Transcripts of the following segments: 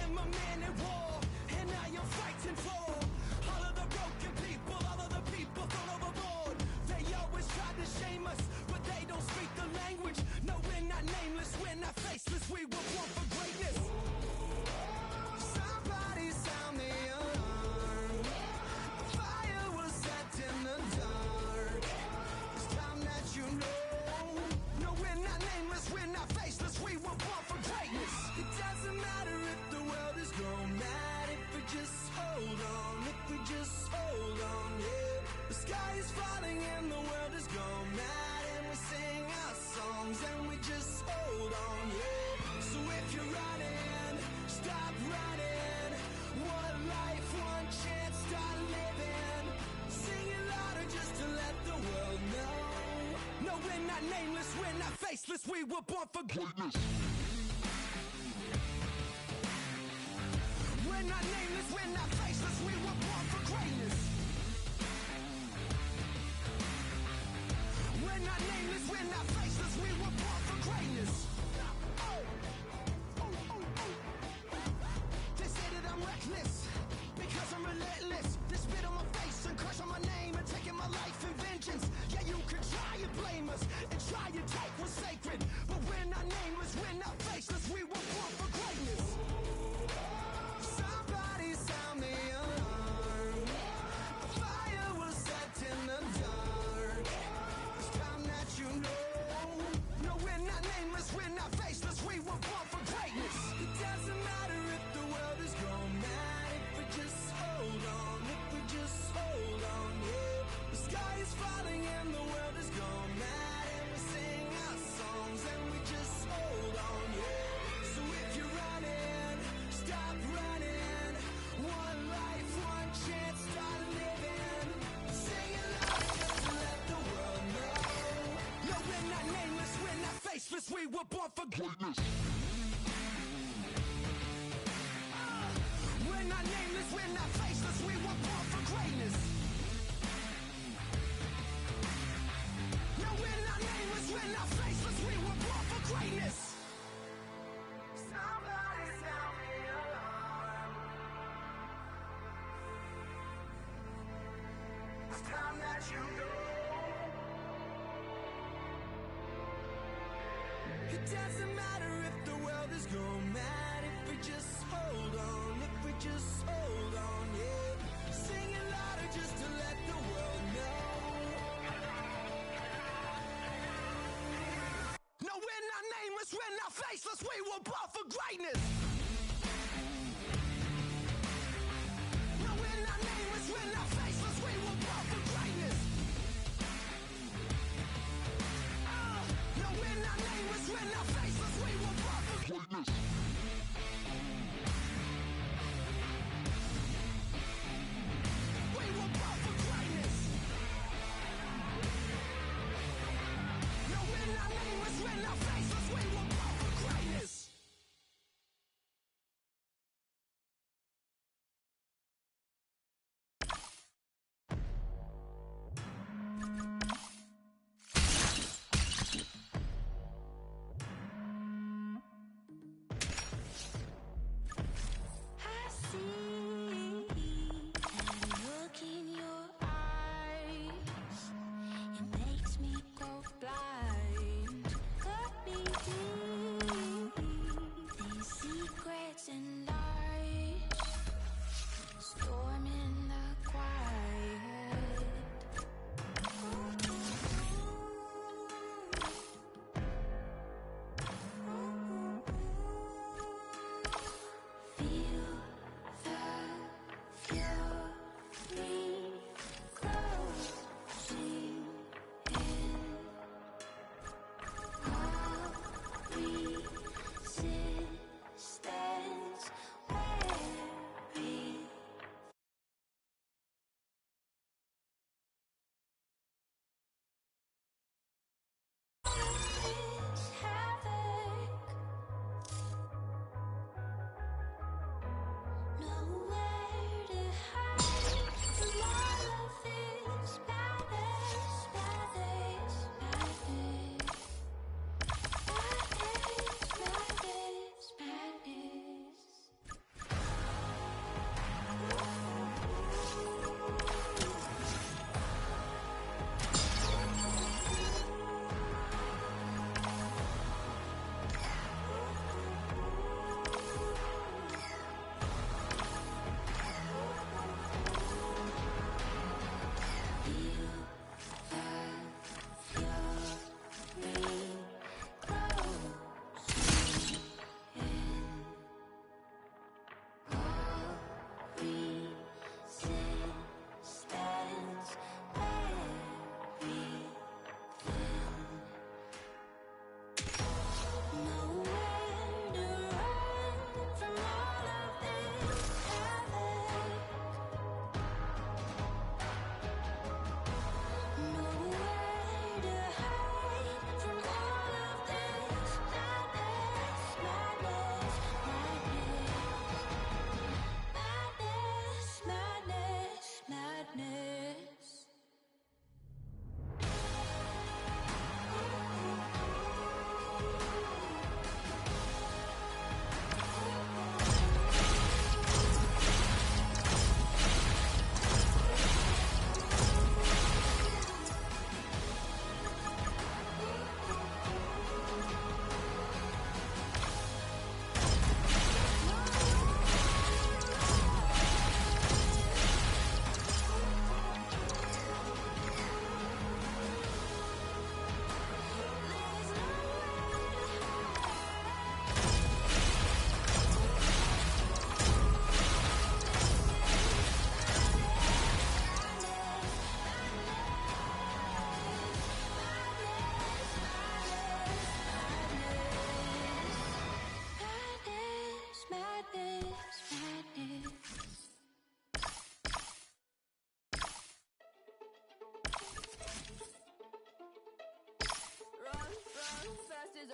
am a man at war, and I am fighting for all of the broken people, all of the people thrown overboard. They always try to shame us, but they don't speak the language. No, we're not nameless, we're not faceless, we were born for greatness. Somebody sound the alarm. The fire was set in the dark. It's time that you know. No, we're not nameless, we're not faceless, we were born for greatness. It doesn't matter if the world is gone mad, if we just hold on, if we just hold on, yeah. The sky is falling and the world is gone mad, and we sing our songs and we just hold on, yeah. So if you're running, stop running. One life, one chance, start living. Sing it louder just to let the world know. No, we're not nameless, we're not faceless, we were born for greatness. We're not nameless, we're not faceless, we were born for greatness. We're not nameless, we're not faceless, we were born for greatness. Oh, oh, oh, oh. They say that I'm reckless because I'm relentless. They spit on my face and curse on my name and taking my life in vengeance. Yeah, you can try and blame us and try and take what's sacred, but we're not nameless, we're not faceless, we were born for greatness. Somebody sound the alarm. The fire was set in the dark. It's time that you know. No, we're not nameless, we're not faceless, we were born for greatness. It doesn't matter if the world is gone mad, if we just hold on, if we just hold on, yeah. The sky is falling and the world is gone mad, and we sing our songs and we just hold on, yeah. So if you're running, stop running. One life, one chance, start living. Sing it loud just to let the world know. No, we're not nameless, we're not faceless, we were born for greatness. We're not nameless, we're not faceless, we were born for greatness. No, we're not nameless, we're not faceless, we were born for greatness. Somebody sound the alarm. It's time that you know. It doesn't matter if the world is gone mad, if we just hold on, if we just hold on, yeah. Sing it louder just to let the world know. No, we're not nameless, we're not faceless, we were born for greatness. No, we're not nameless, we're not faceless, we were born for greatness. No, we're not nameless, we're not faceless, we were born for greatness. We were born for greatness. No, we're not nameless, we're not faceless, we were born for greatness.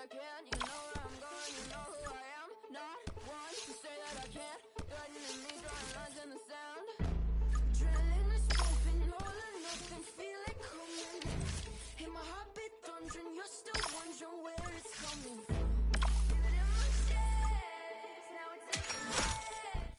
I can. You know where I'm going, you know who I am. Not one to say that I can't. Threatening me, drawing lines in the sand. Adrenaline is pumping, all or nothing, feel it coming. Hear my heartbeat thundering, you're still wondering where it's coming from. Feel it in my chest, now it's in my head.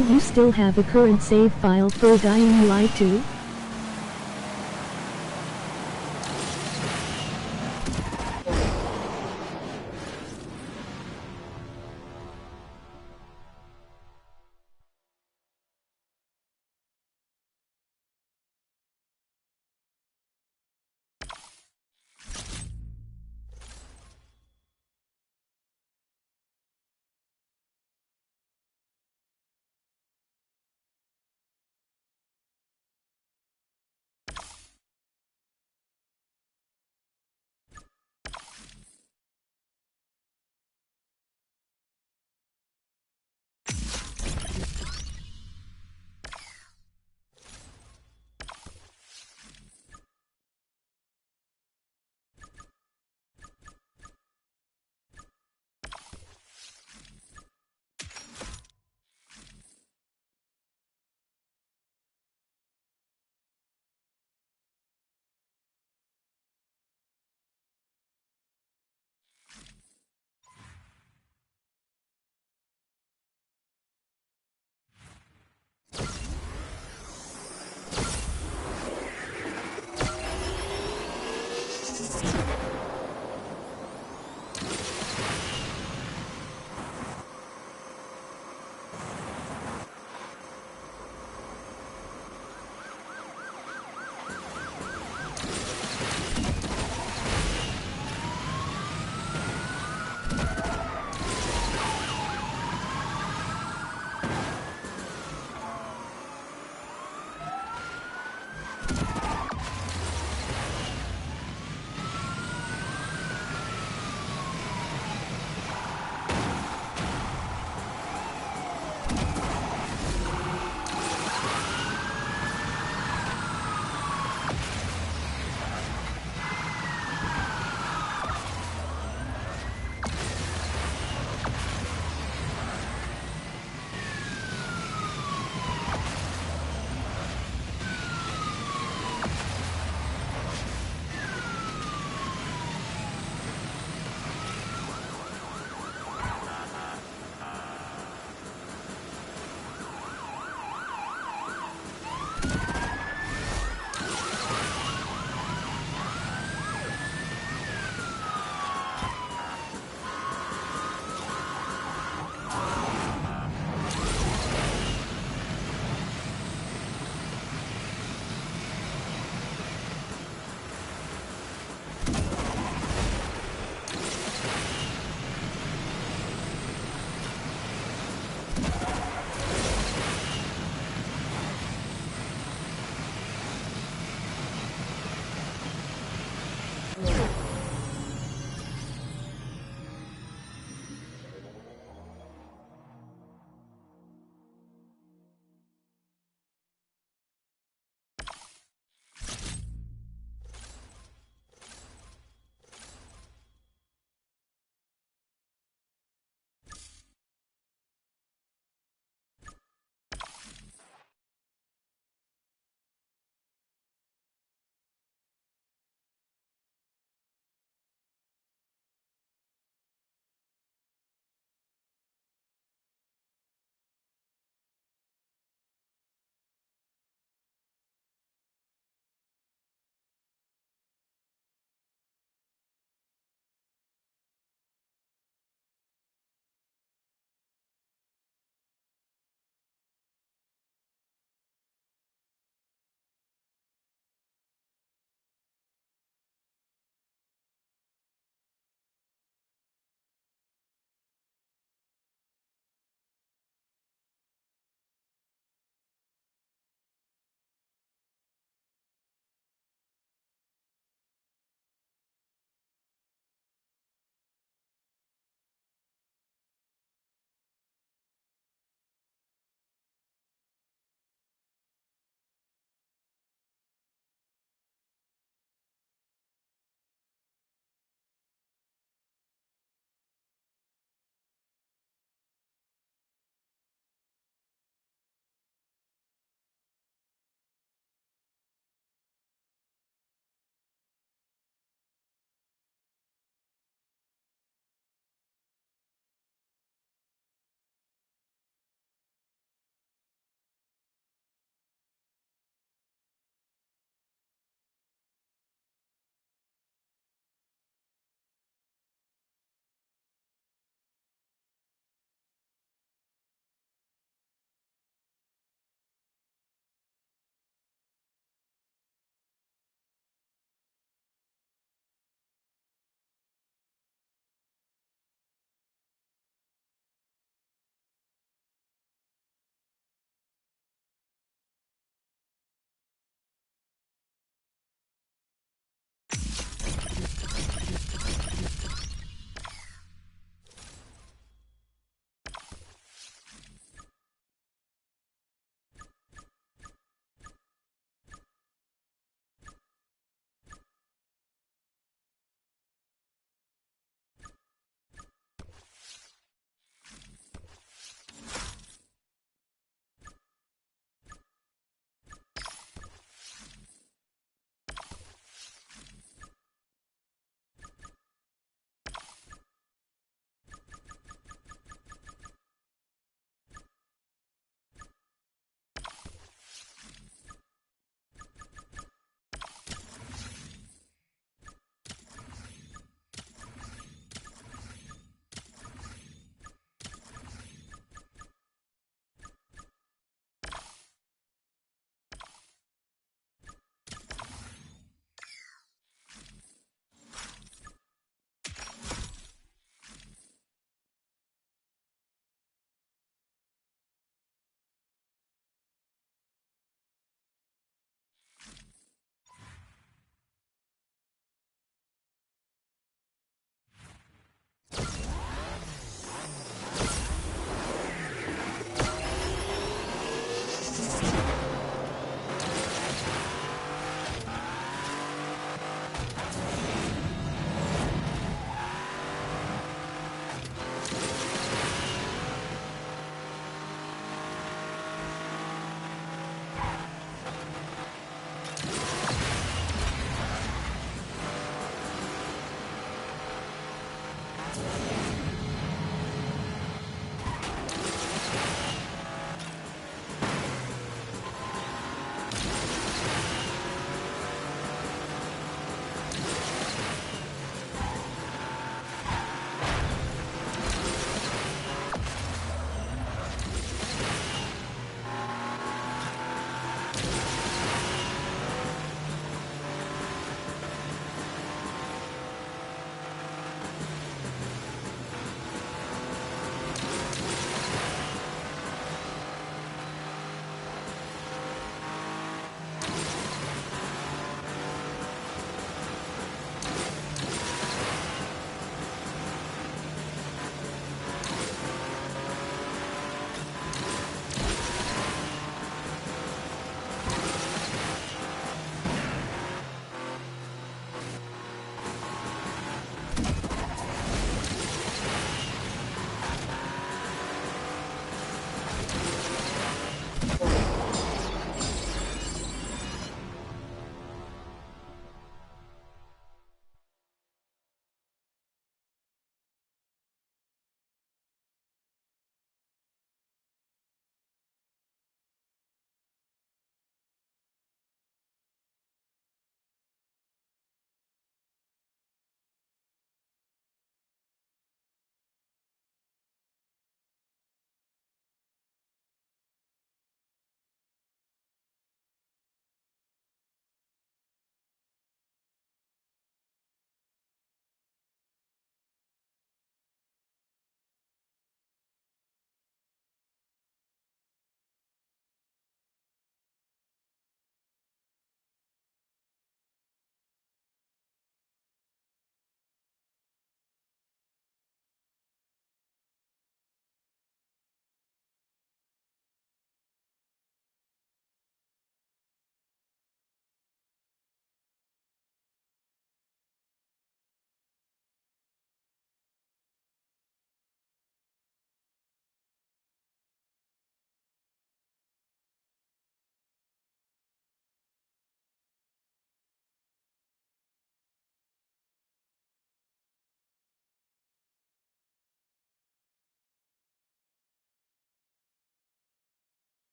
Do you still have a current save file for Dying Light 2?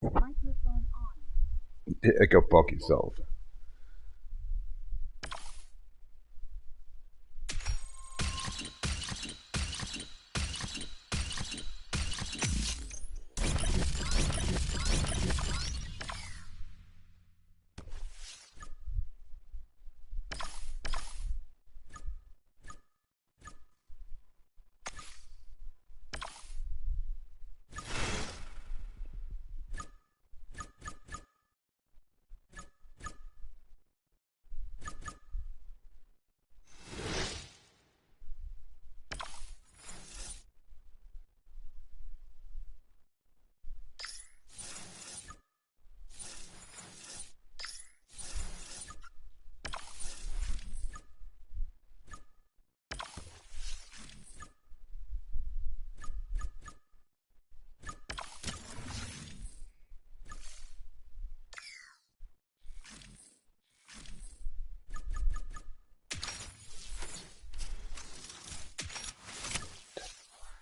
Microphone on. Yeah, go fuck yourself.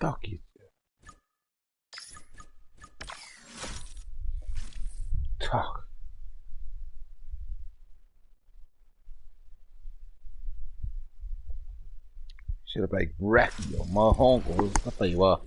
Fuck you. Talk. Should have like wrecked your my uncle. I tell you what.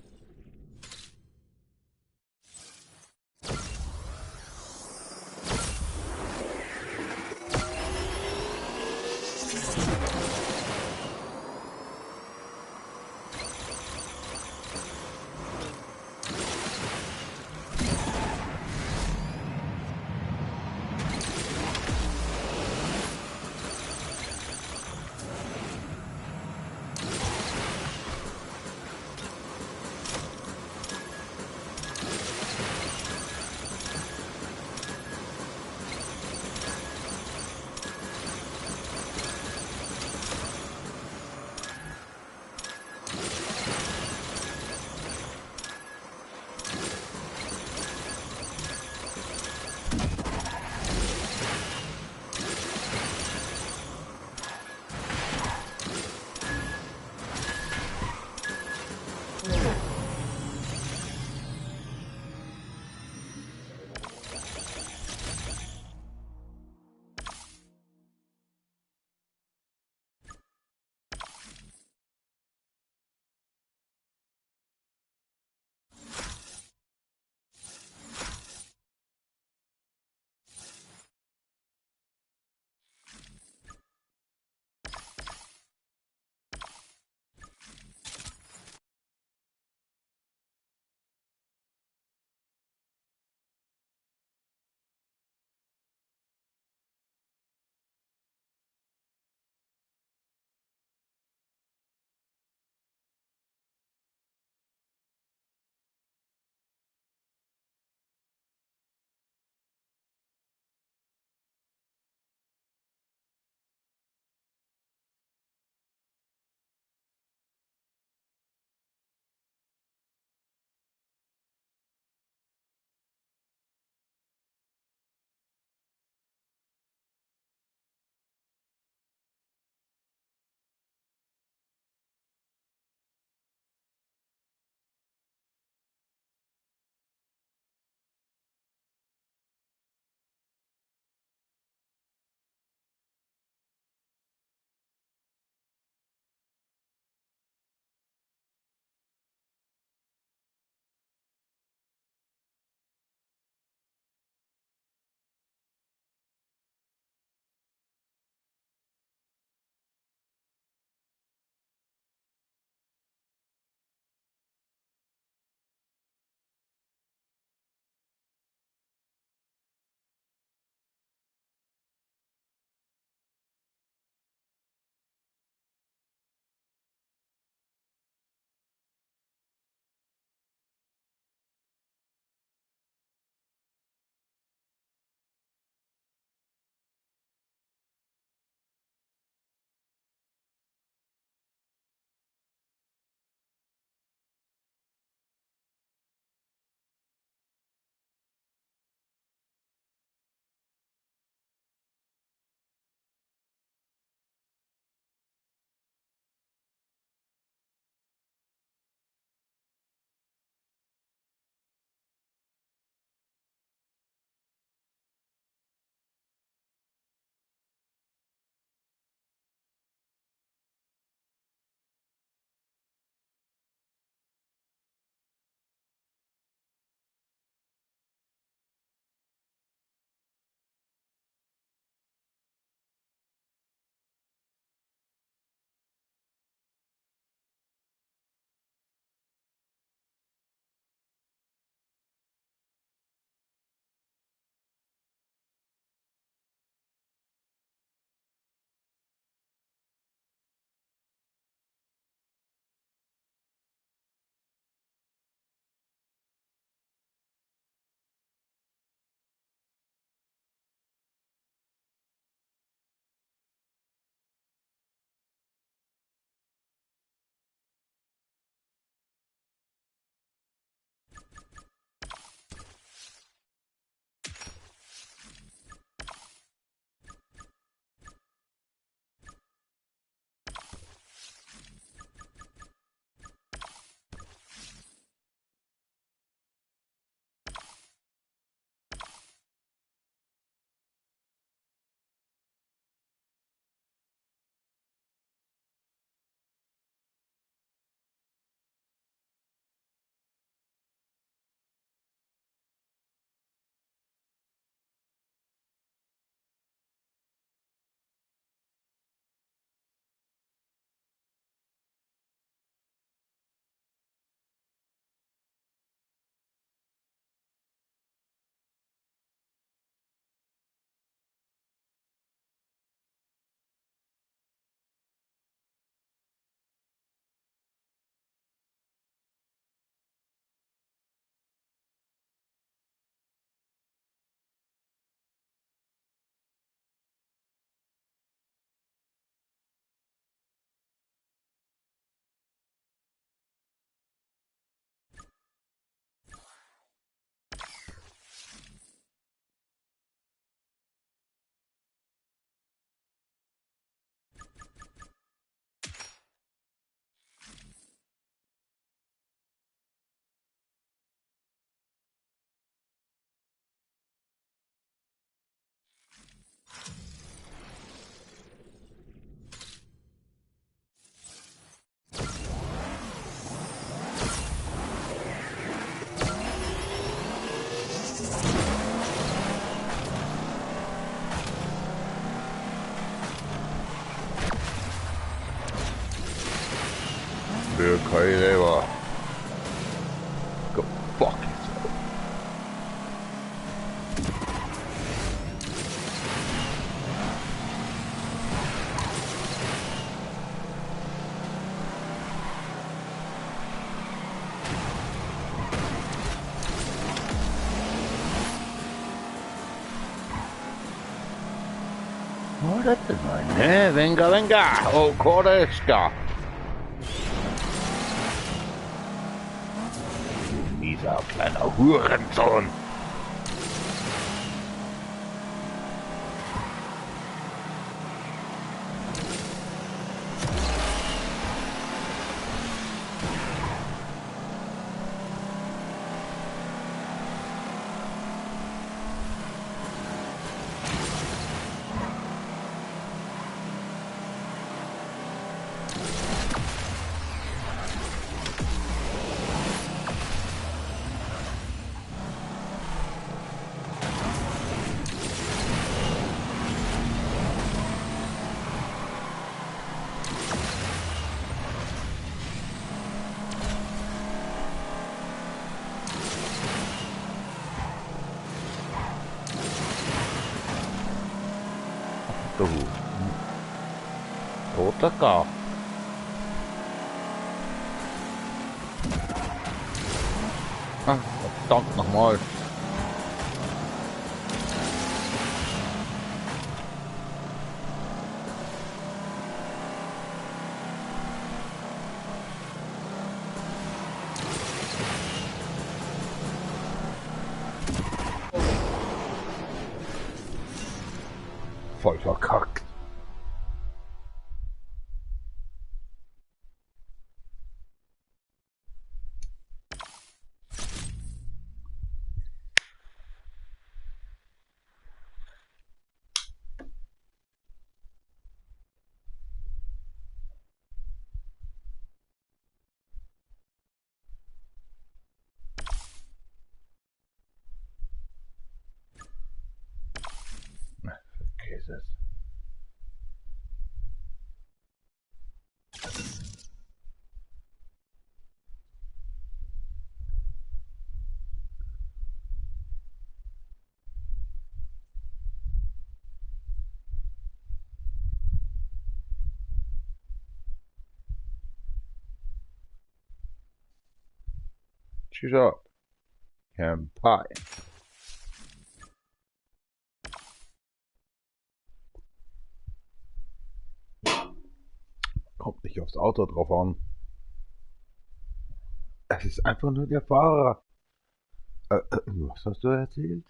Für keine Leber. Go fuck yourself. Ne, venga, venga, oh, Koreska. Dieser kleiner Hurensohn. Toter K. Ah, verdammt nochmal. Voll verkackt. Vergiss es. Choose up. Pie. Kommt nicht aufs Auto drauf an. Es ist einfach nur der Fahrer. Was hast du erzählt?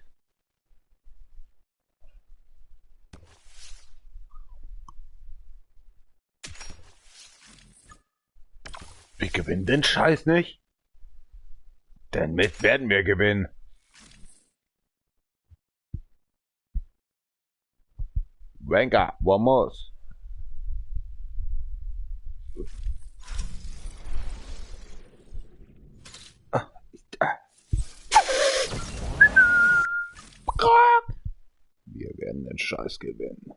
Wir gewinnen den Scheiß nicht. Denn mit werden wir gewinnen. Venga, vamos. Wir werden den Scheiß gewinnen.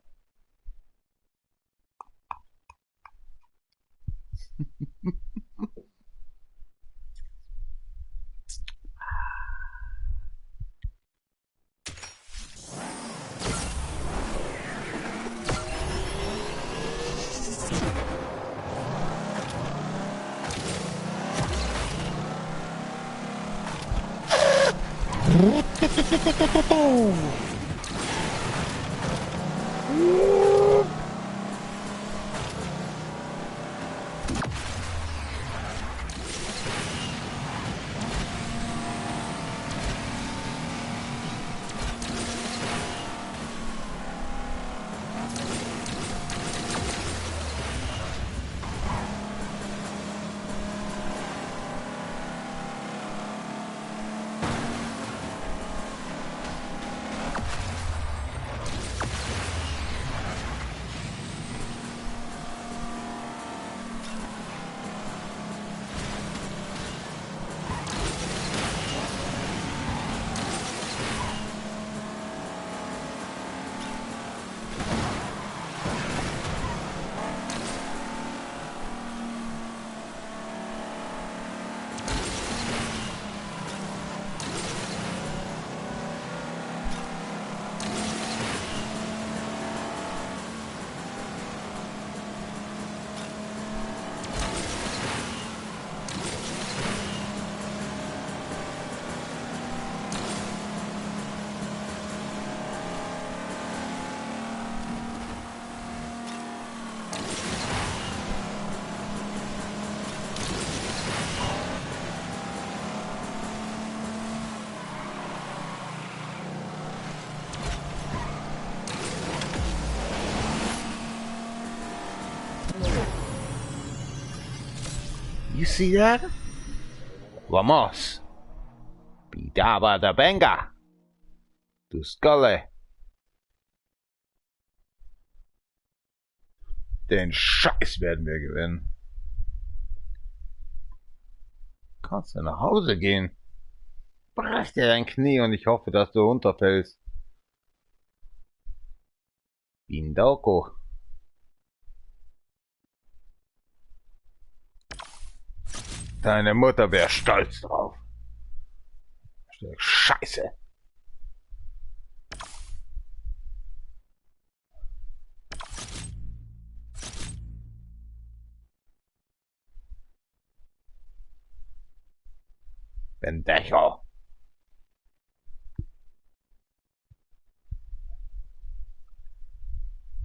You see that? Vamos. Bidaba da benga. Du Skalle. Den Scheiß werden wir gewinnen. Kannst du nach Hause gehen? Brech dir dein Knie und ich hoffe, dass du runterfällst. Bindoko. Deine Mutter wäre stolz drauf. Scheiße. Pendejo.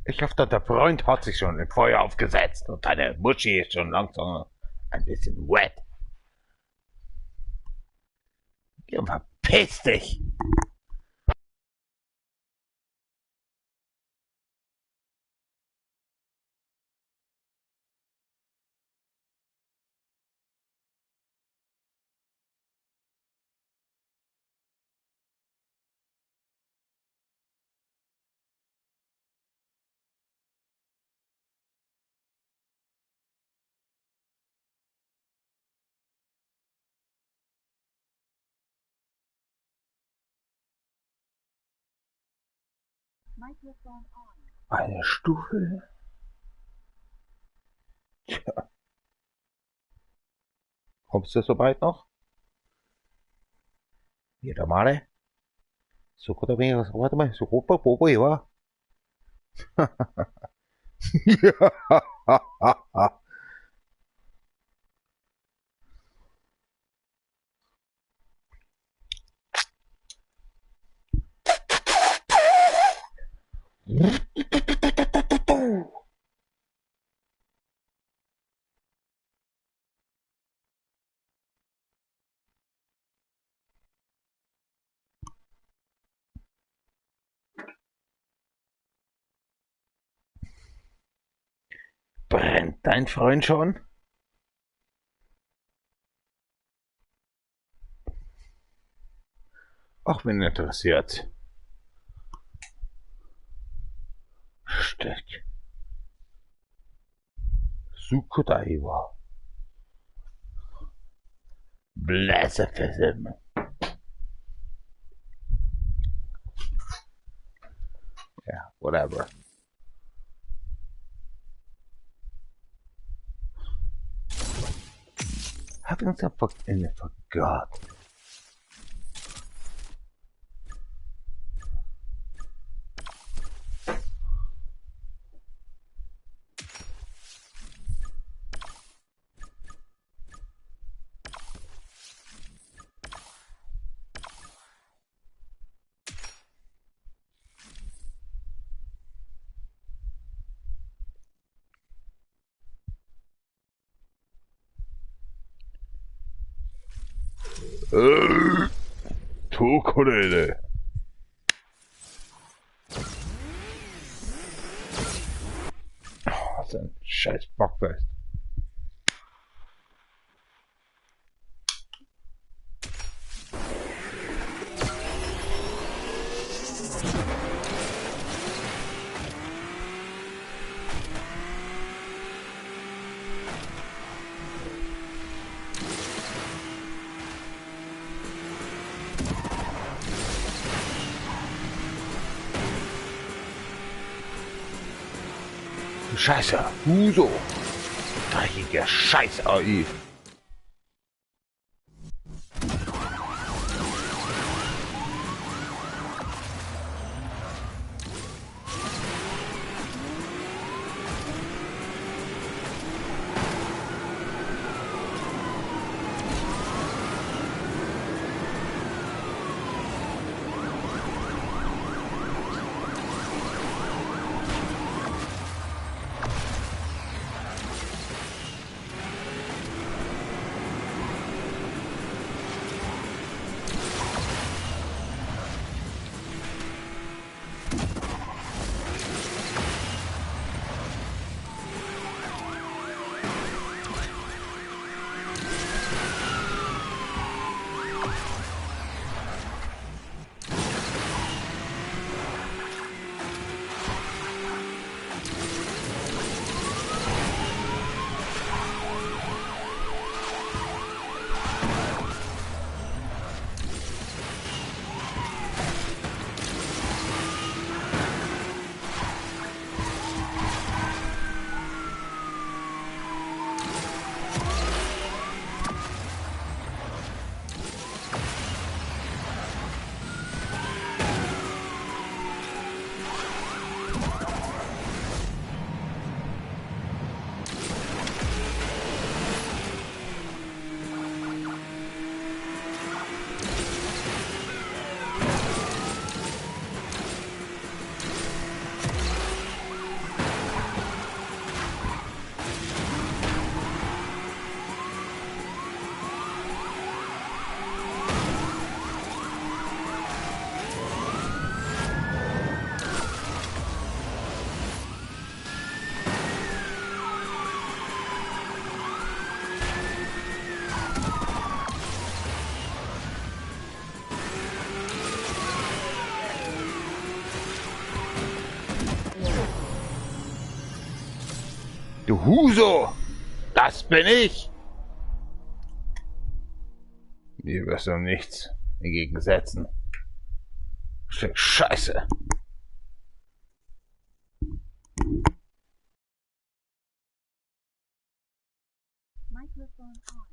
Ich hoffe, der Freund hat sich schon im Feuer aufgesetzt und deine Muschi ist schon langsam ein bisschen wet. Geh und verpiss dich! Microphone on. Eine Stufe? Tja. Kommst du so weit noch? Mira mare. Ja. Brennt dein Freund schon? Ach, wen interessiert. Steck. Sukudaiwa. Blasphemy. Yeah, whatever. Having some fucking forgot. Tukulele. Oh, was ein scheiß Bockfest. Scheiße, Huso. Dreckiger Scheiß AI. Du Huso! Das bin ich! Mir wirst du nichts entgegensetzen. Scheiße! Microphone on.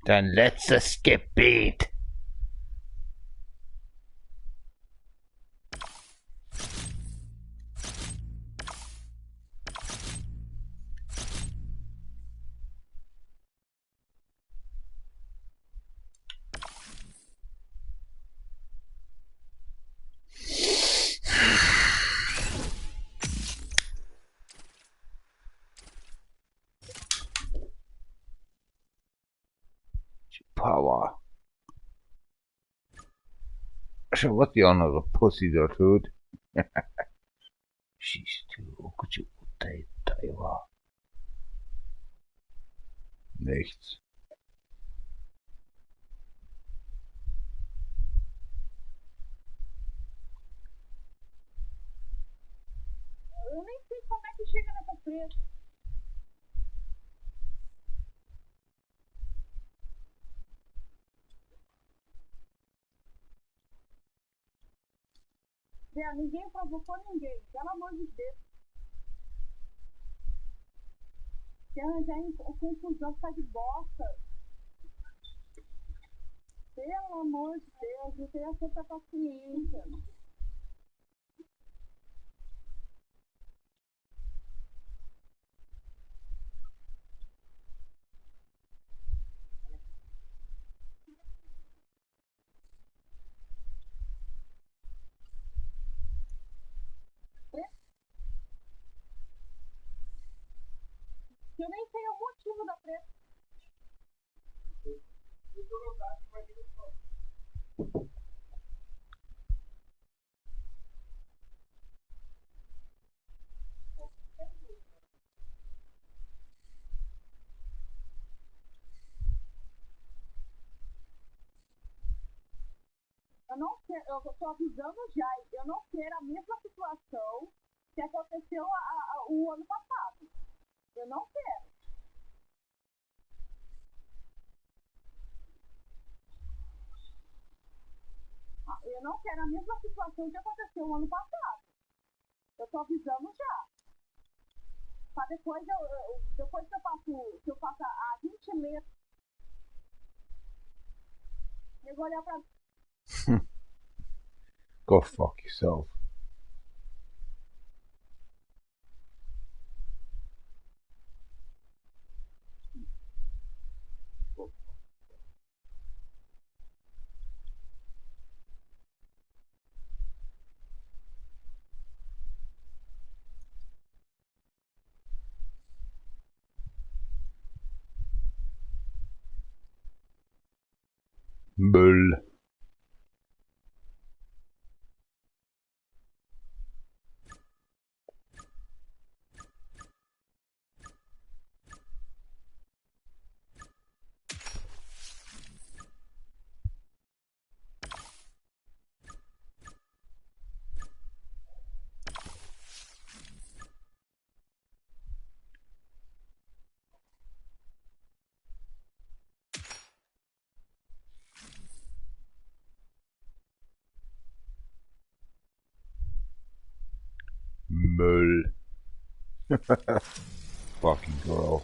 Dein letztes Gebet! Power. Schau, was die andere Pussy da tut. Nichts. Eu nem sei como é que chega nessa treta. Zé, ninguém provocou ninguém, pelo amor de Deus. Quer arranjar confusão por causa de bosta. Pelo amor de Deus, não tenha tanta paciência. Eu nem sei o motivo da treta. Eu não quero, eu tô avisando já, eu não quero a mesma situação que aconteceu o ano passado. Eu não quero. Eu não quero a mesma situação que aconteceu o ano passado. Eu tô avisando já. Pra depois depois que eu faço a gentileza, eu vou olhar pra. Go fuck yourself. Müll. Müll. Fucking girl.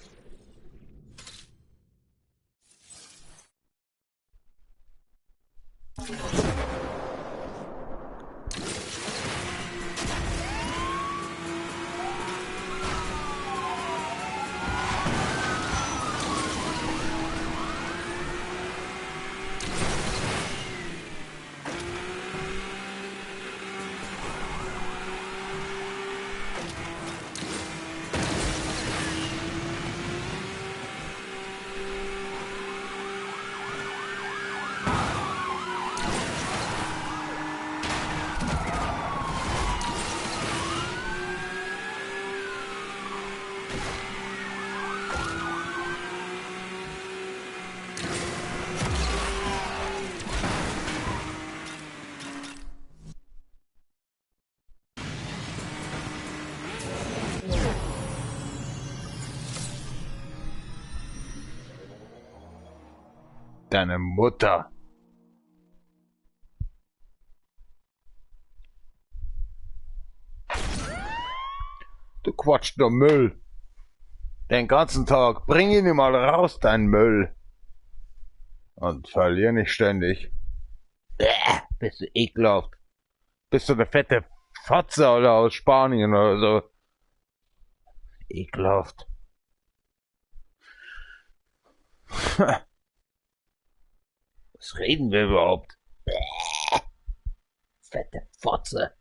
deine Mutter. Du quatscht nur Müll. Den ganzen Tag. Bring ihn mal raus, dein Müll. Und verlier nicht ständig. Bist du ekelhaft. Bist du eine fette Fotze oder aus Spanien oder so. Ekelhaft. Was reden wir überhaupt? Fette Fotze.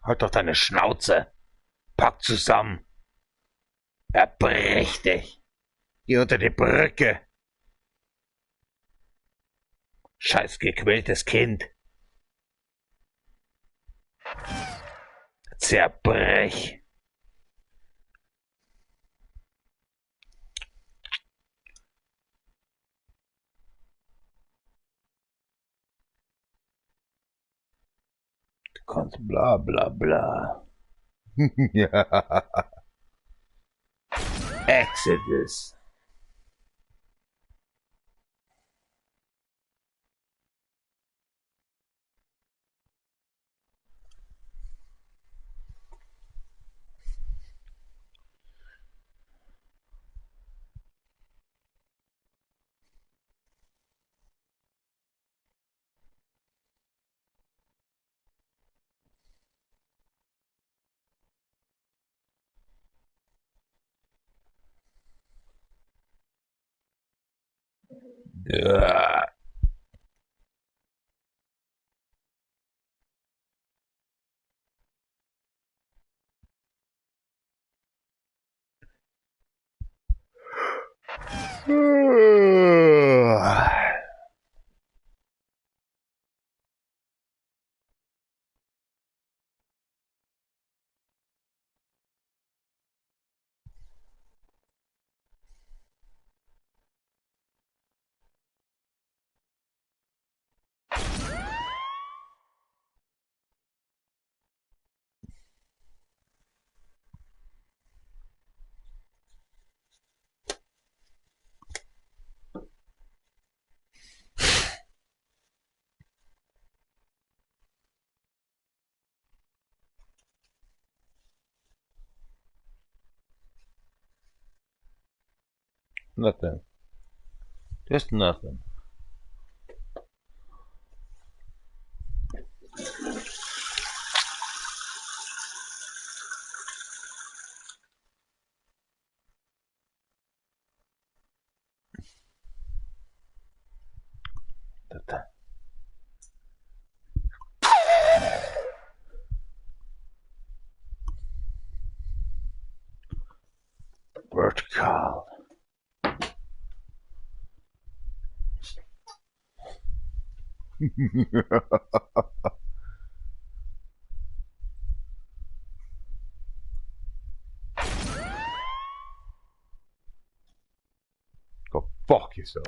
Halt doch deine Schnauze. Pack zusammen. Erbrech dich. Geh unter die Brücke. Scheiß gequältes Kind. Zerbrech. Du kannst bla bla bla. Ja. Exodus. Ja. Nothing. Just nothing. Vertical. Go fuck yourself.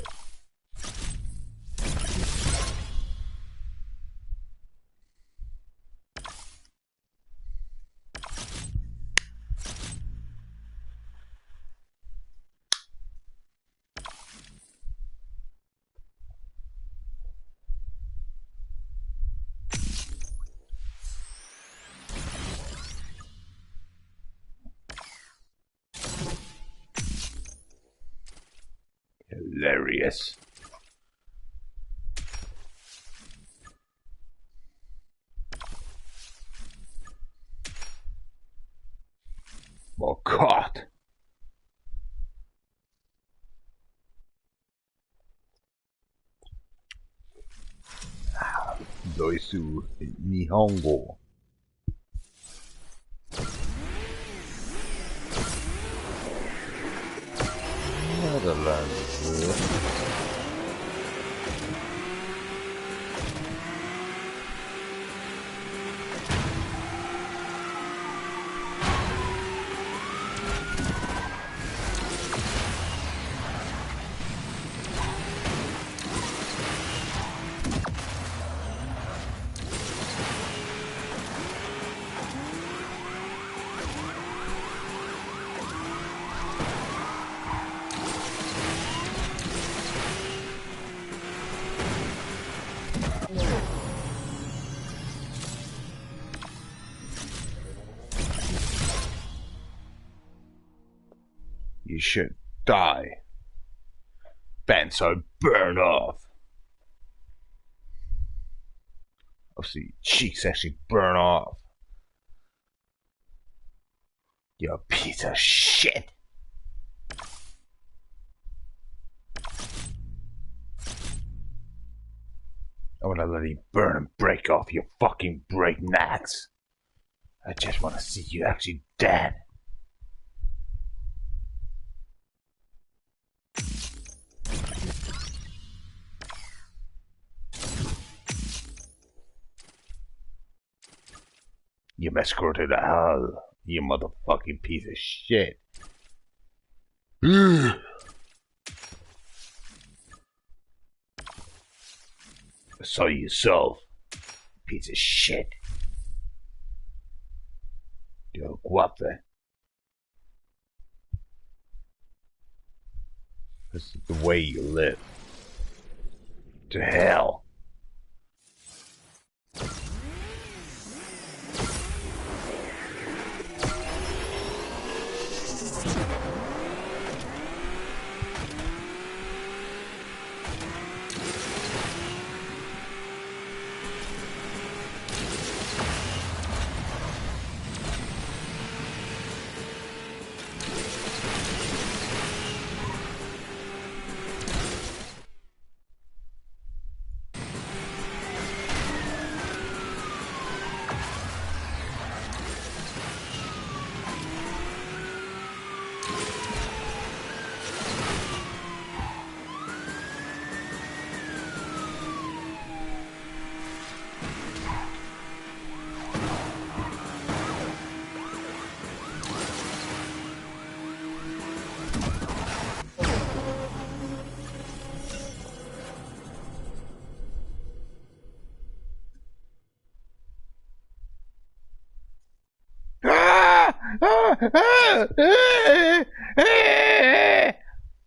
Hilarious. Oh Gott. Doitsu Nihongo. Netherlands. You should die. Benzo, burn off. Obviously, cheeks actually burn off. You piece of shit. I wanna let you burn and break off your fucking break necks. I just wanna see you actually dead. You must go to the hell, you motherfucking piece of shit. I saw yourself, piece of shit. You're guapo. This is the way you live. To hell.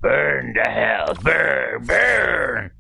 Burn to hell! Burn! Burn!